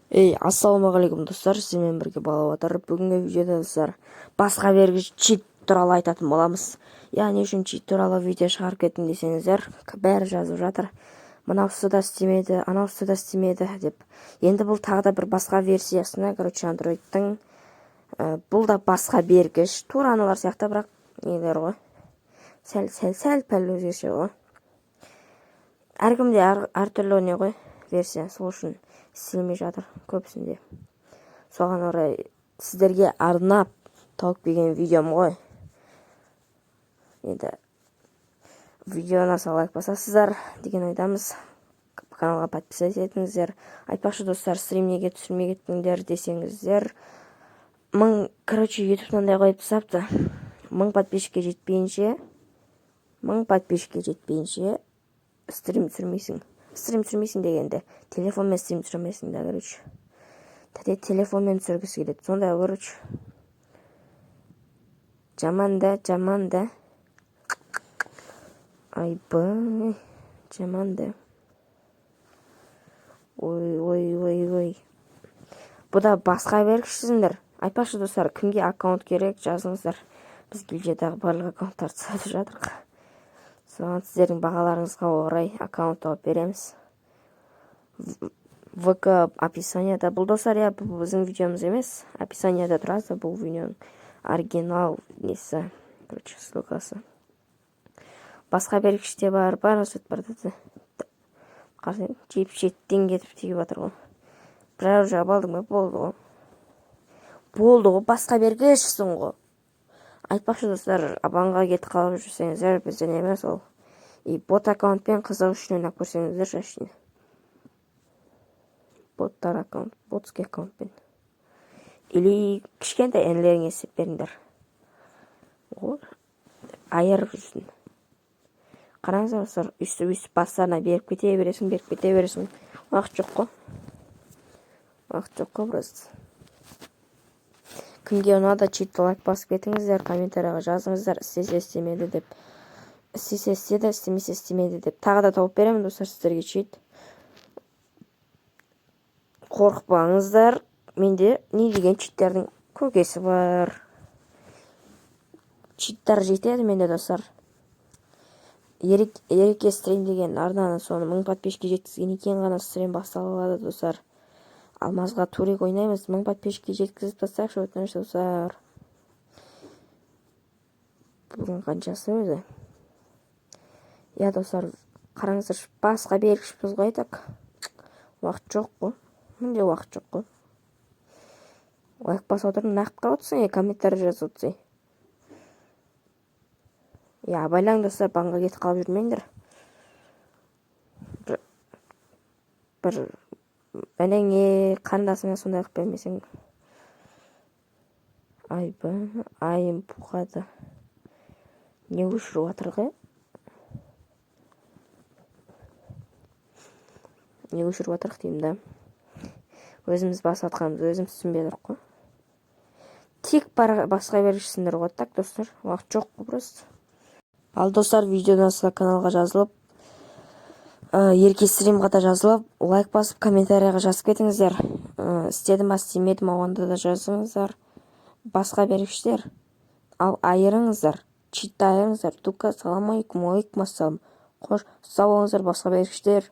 Ей, ассалаумағалейкум, достар! Сіздермен бірге Балабатыр. Бүгінгі видеода, достар, басқа бергіш чит туралы айтатын боламыз. Иә, не үшін чит туралы видео шығарып кеттім десеңіздер, бәрі жазып жатыр: мынаусы да істемеді, анаусы да істемеді деп. Енді бұл тағы да бір басқа версиясына, короче, андроидтың. Бұл да басқа бергіш, тура аналар сияқты, бірақ нелер ғой, сәл сәл сәл пәл өзгеше ғой. Әркімде әртүрлі не ғой, версия, сол үшін істелмей жатыр көбісінде. Соған орай сіздерге арнап тауып келген видеом ғой. Енді видео ұнаса, лайк басасыздар деген ойдамыз, каналға подписаться етіңіздер. Айтпақшы, достар, стрим неге түсірмей кеттіңдер десеңіздер, мың, короче, Ютуб мынандай қойып тастапты: 1000 подписчикке жетпейінше, 1000 подписчикке жетпейінше стрим түсірмейсің. Стрим түсірмейсің дегенде, телефонмен стрим түсірмейсің да. Короче, тәте телефонмен түсіргісі келеді, сондай, короче, жаман да, жаман да, айбай, жаман да. Ой, ой, ой, ой, бұ да басқа бергішсіңдер. Айтпақшы, достар, кімге аккаунт керек, жазыңыздар. Біз гильдиядағы барлық аккаунттарды сатып жатырмық. Соған сіздердің бағаларыңызға орай аккаунт тауып береміз. ВК описанияда. Бұл, достар, иә, бұл біздің видеомыз емес, описанияда тұрады бұл видеоның оригинал несі, короче, ссылкасы. Басқа бергіште бар, барлық бар. Қарасаң, жеп шеттен кетіп тиіп жатыр ғой. Бір жабып алдың ба, болды ғой, болды ғой, басқа бергішсің ғой. Айтпақшы, достар, банға кетіп қалып жүрсеңіздер, бізден емес ол. И бот аккаунтпен қызық үшін ойнап көрсеңіздер, әшейін боттар аккаунт, ботский аккаунтпен или кішкентай інілеріңе істеп беріңдер ғой, айырып жүрсін. Қараңыздар, достар, өйстіп өйстіп бастарына беріп кете бересің, беріп кете бересің. Уақыт жоқ қой, уақыт жоқ қой просто. Кімге ұнады чит, лайк басып кетіңіздер, комментарийға жазыңыздар, істесе, істемеді деп, істесе, істеді, істемесе, істемеді деп. Тағы да тауып беремін, достар, сіздерге чит, қорықпаңыздар. Менде не деген читтердің көкесі бар, читтар жетеді менде, достар. Ереке стрим деген арнаны, соны 1000 подписчикке жеткізгеннен кейін ғана стрим басталады, достар. Алмазға турик ойнаймыз. 1000 подписчикке жеткізіп тастайықшы, өтініш, достар. Бүгін қаншасы өзі? Иә, достар, қараңыздаршы, басқа бергішпіз ғой. Так, уақыт жоқ қой, мүлде уақыт жоқ қой. Лайк басып отырмын, неғып қарап отырсың, е, комментарий жазып отырсың? Иә, абайлаң, достар, банға кетіп қалып жүрмеңдер. бір ініңе, қарындасыңа сондай қылып бермесең. Айбай, айым бұқады. Не өшіріп жатыр ғой, не өшіріп жатырық деймін да. Өзіміз басып жатқанымызды өзіміз түсінбей тұрмық қой. Тек басқа бергішсіңдер ғой. Так, достар, уақыт жоқ қой просто. Ал, достар, видео ұнаса, каналға жазылып, Ерке стримға да жазылып, лайк басып, комментарийға жазып кетіңіздер. Істеді ма, істемеді ма, онда да жазыңыздар. Басқа бергіштер, ал айырыңыздар, читті айырыңыздар. Тука, салам алейкум, алейкум ассалам. Қош, сау болыңыздар, басқа бергіштер.